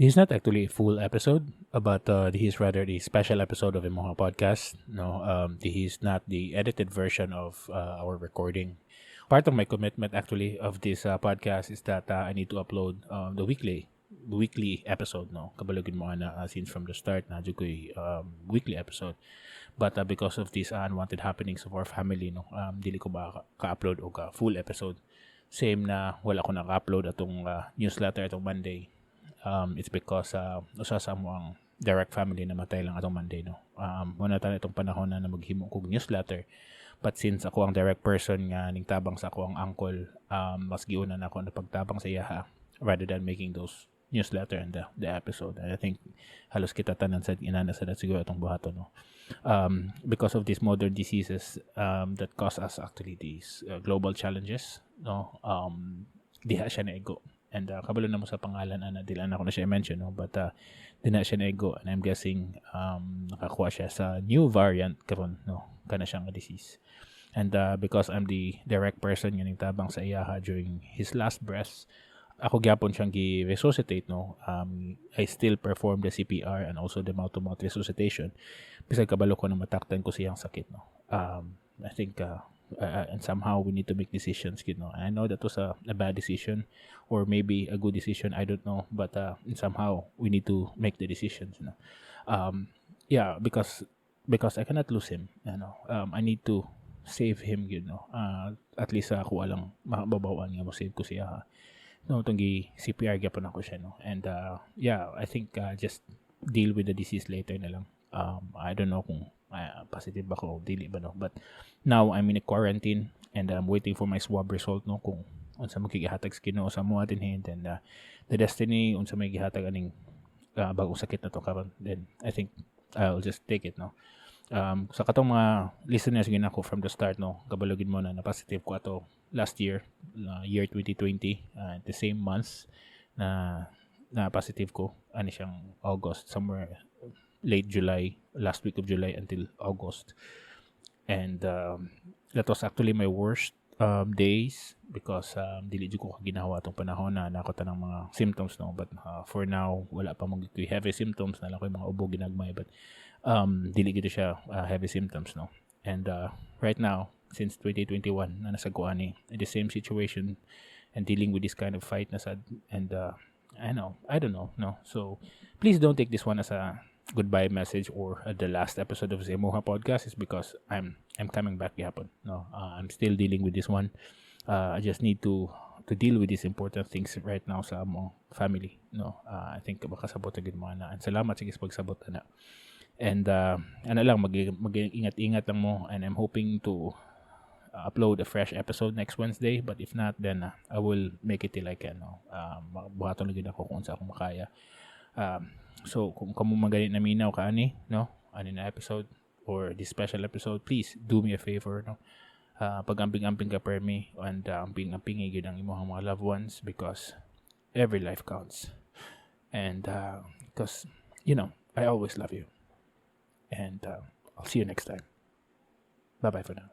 This is not actually a full episode, but this is rather the special episode of Imoha Podcast. No, this is not the edited version of our recording. Part of my commitment actually of this podcast is that I need to upload the weekly episode, no? Kabalo gyud mo ana, since from the start na jud ko'y weekly episode, but because of these unwanted happenings of our family, no, dili ko ba ka-upload og full episode. Same na wala ko naka-upload atong newsletter atong Monday. It's because usa sa among direct family namatay lang atong Monday, no? Muna ta itong panahon na maghimo kog newsletter, but since ako ang direct person nga ning tabang sa ako ang uncle, mas giuna na ako na pagtabang sa iyaha rather than making those newsletter and the episode. And I think halos kita tanan sa inana sa siguro atong buhaton, no? Because of these modern diseases that cause us actually these global challenges, no? Diha siya naigo and kabalo na mo sa pangalan ana, dili na ako na siya i-mention, no? But di na siya naigo and I'm guessing nakakuha siya sa new variant karon, no, kana siyang disease. And because I'm the direct person nga tabang sa iyaha during his last breaths, ako gyapon siyang gi-resuscitate, no? I still perform the CPR and also the mouth to mouth resuscitation bisag kabalo ko na mataktan ko siyang sakit, no? I think and somehow we need to make decisions. I know that was a bad decision or maybe a good decision, I don't know, but somehow we need to make the decisions. Yeah, because I cannot lose him. I need to save him. At least sa ako lang mababawan nga mo save ko siya, ha, no? Tong gi CPR gyapon ako siya, no? And yeah, I think just deal with the disease later na lang. I don't know kung positive ba ko o dili ba, no? But now I'm in a quarantine and I'm waiting for my swab result, no, kung unsa mo gihatag sa Ginoo sa amoa dinhi and the destiny, unsa may gihatag aning bagong sakit na to karon, then I think I'll just take it, no? Sa katong mga listeners gyud ako from the start, no, kabalo gyud mo na na positive ko ato last year, year 2020, the same month na positive ko ani siyang August, somewhere late July, last week of July until August. And that was actually my worst days because dili jud ko kaginawa atong panahon na nako tanang mga symptoms, no? But for now wala pa man koy heavy symptoms na lang ko mga ubo ginagmay, but dili gid siya heavy symptoms, no? And right now, since 2021 na nasa ko ani in the same situation and dealing with this kind of fight na sad. And I know, I don't know, no? So please don't take this one as a goodbye message or the last episode of Zemoha Podcast, is because I'm coming back gyapon, no? I'm still dealing with this one. I just need to deal with these important things right now sa among family, no? I think makasabot na gid mo ana and salamat sige sa pagsabot ana. And ano lang, mag ingat-ingat lang mo and I'm hoping to upload a fresh episode next Wednesday, but if not, then I will make it till I can, no? Buhaton lang gid ako kung unsa akong makaya. So kung kamo magani naminaw ka ani, no, ani na episode or this special episode, please do me a favor, no? Pag-amping-amping ka permi and amping-amping gyud ang imong mga loved ones because every life counts and because I always love you and I'll see you next time. Bye bye for now.